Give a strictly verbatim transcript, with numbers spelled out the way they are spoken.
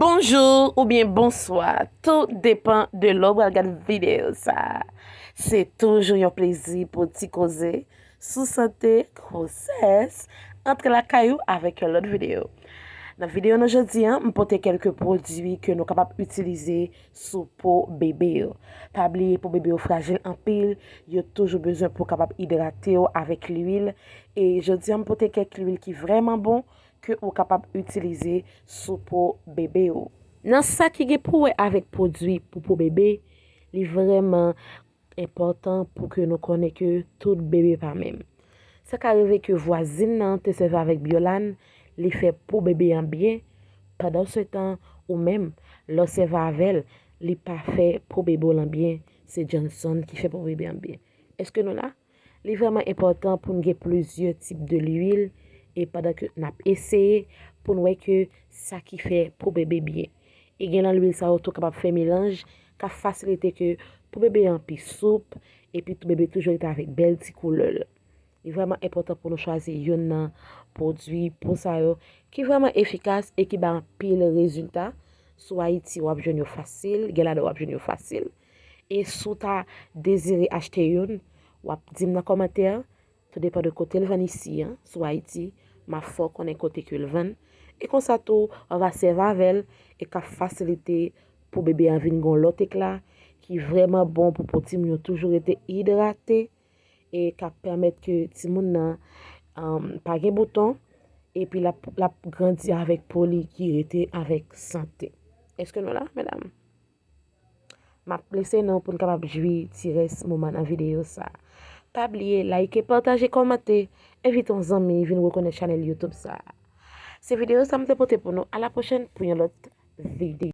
Bonjou oubyen bonswa, tou depan de lè w pral gad videyo sa a. Se toujou yon plezi pou ti koze sou sante, gwosès, antre lakay ou avèk yon lòt videyo. Nan videyo nou jodi a, m pote kèlke pwodui ke nou kapab itilize sou po bebe yo. Pa bliye po bebe yo frajil anpil, yo toujou bezwen pou kapab idrate yo avèk lwil. E jodi a, m pote kèk lwil ki vrèman bon ke ou kapab itilize sou po bebe ou. Nan sa ki gen pou wè avèk pwodui pou po bebe, li vrèman enpòtan pou ke nou konnen ke tout bebe pa menm. Sa ka rive ke vwazin nan te sèvi avèk Biolan, li fè po bebe an byen, pandansetan ou menm, lè w sèvi avè l, li pa fè po bebe w lan byen, se Johnson ki fè po bebe an byen. Èske nou la? Li vrèman enpòtan pou n gen plizyè tip de lwil e pandan ke n ap eseye pou n wè ke sa ki fè po bebe byen. E gen nan lwil sa yo tou kapab fè melanj k ap fasilite ke po bebe an pi soup epi tou bebe toujou rete avèk bèl ti koulè l. Li vrèman enpòtan pou nou chwazi youn nan pwodui po sa yo ki vrèman efikas e ki bay anpil rezilta. Sou Ayiti, w ap jwenn yo fasil, gen ladan w ap jwenn yo fasil. E si w ta dezire achte youn, w ap di m nan kòmantè, tou depan de kote l vann isi a, sou Ayiti, m ap fè w konnen kote ke l vann. E konsa tou, w va sèvi avè l e k ap fasilite pou bebe a vin gen yon lòt ekla ki vrèman bon pou po timoun yo toujou rete idrate e k ap pèmèt ke timoun nan um, pa gen bouton epi l ap, l ap grandi avèk po li ki rete avèk sante. Èske nou la, medam? M ap lese nou pou n kapab jwi ti rès moman nan videyo sa a. Pa bliye like, pataje, kòmante, envite yon zanmi vin rekonèt chanèl YouTube sa a. Se videyo sa m te pote pou nou. A la pwochèn pou yon lòt videyo.